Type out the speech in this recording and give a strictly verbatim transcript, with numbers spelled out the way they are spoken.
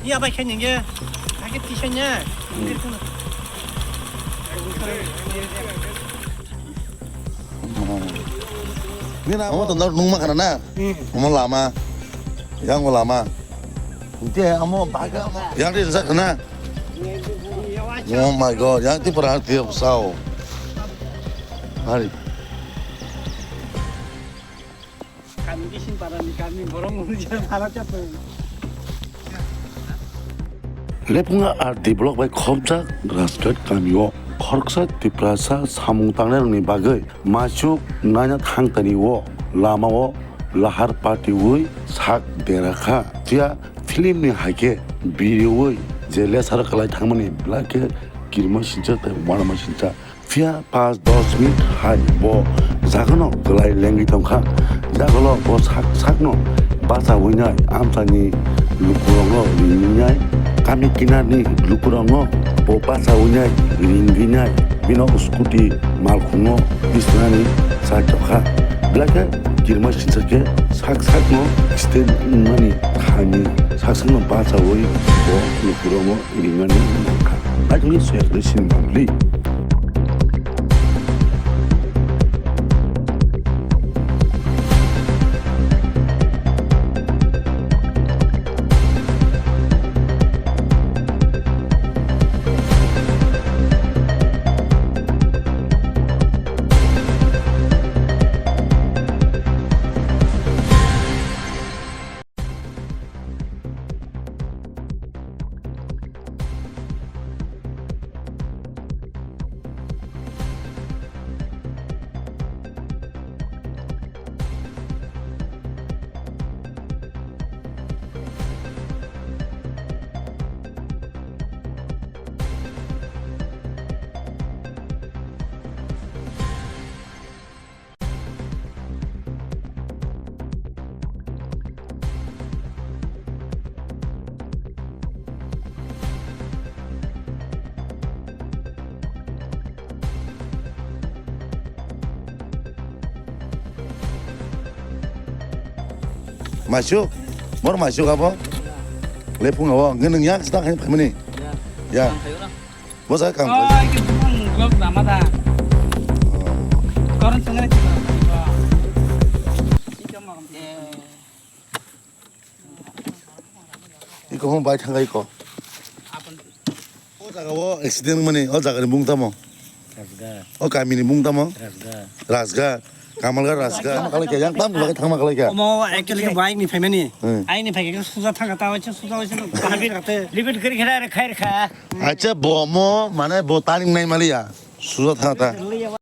Iya bai khe ningge. Hakhe tisanya. Hmm. Nini amo to nungma khana na? Hmm. Omo lama. Yang lama. Ente amo baga amo. Yang di sa khana. Oh my God, yang ti pura ti sao. Hari. Kami di sini para ni kami borong mungkin para catu. Lephunga R D block bai khopjak Rajghat kamio khoroksa Tiprasa samung tangnai rokni bagwi masuk naina thangtani o lamao lahar patiwi sak dera kha. Phiya film ni hai khe biriwi je lesaro kwlai thangmani belai khe kirima sincha tei uanama sincha. Phiya panch dos minute hai bo jagano kwlai lengwi tongkha. Jagalo bo sak sakno bachawi nai amchaini lukurokno ringwi nai, kami kinarni lukurokno bo bachawi nai ringwi nai. Bino scooty malkhungo bisnani chai tokha. Belai khe kirima sincha khe sak sakno stand wngmani thani sak sakno bachawi bo lukurokno ringmani wngkha. Actually, so actually, sin bangli. Masuk, bor masuk abo. Lephung abo, ngeneng ya, sedang kain pemeni. Ya. Ya. Bosai kam. Oh, iki bung blok nama da. Koron sungai. Iko hum bai thangai ko. O jaga o accident mani, o jaga ni bung tamo? Rajga. O kami ni bung tamo? Rajga. Rajga. Kamalga Rajga. Thangma kalai kya, yang tam lagi thangma kalai kya. Omo actually bike ni phaimani. Hmm. Aini phai khe suja thanga ta waisa suja waisa bahabi rate. Limit kari khera re khair kha. Acha bo mo mane bo taring nai maliya. Suja thanga ta.